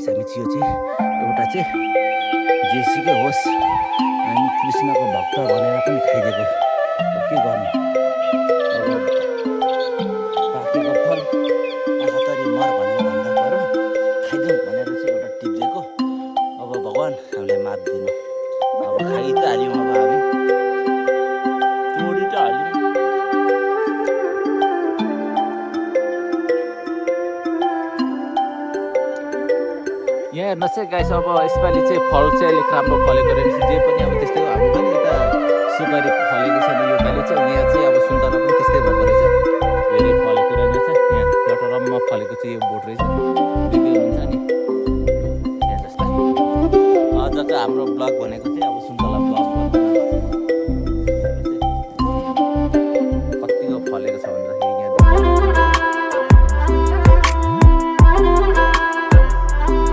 guys हामी चाहिँ यो चाहिँ एउटा चाहिँ जेसीकै होस् हामी कृष्णको भक्त भनेर पनि खाइदिएको के गर्नु अब पाकेको फल आँखातरी मर भन्ने भन्दा बरु खाइदिउँ भनेर चाहिँ एउटा टिप दिएको अब भगवान् हामीलाई माफ दिनु अब खाइ त हाल्यौँ अब हामी तोडी त हाल्यौँ यहाँ हेर्नुहोस् है गाइस अब यसपालि चाहिँ फल चाहिँ अलिक राम्रो फलेको रहेछ जे पनि अब त्यस्तै हो हामी पनि यता सुपारी फलेको छैन योपालि चाहिँ यहाँ चाहिँ अब सुन्तला पनि त्यस्तै भएको रहेछ धेरै फलेको रहेछ यहाँ एउटा रममा फलेको चाहिँ यो बोट रहेछ देख्दै हुनुहुन्छ नि हेर्नुहोस् त आजको हाम्रो ब्लग भनेको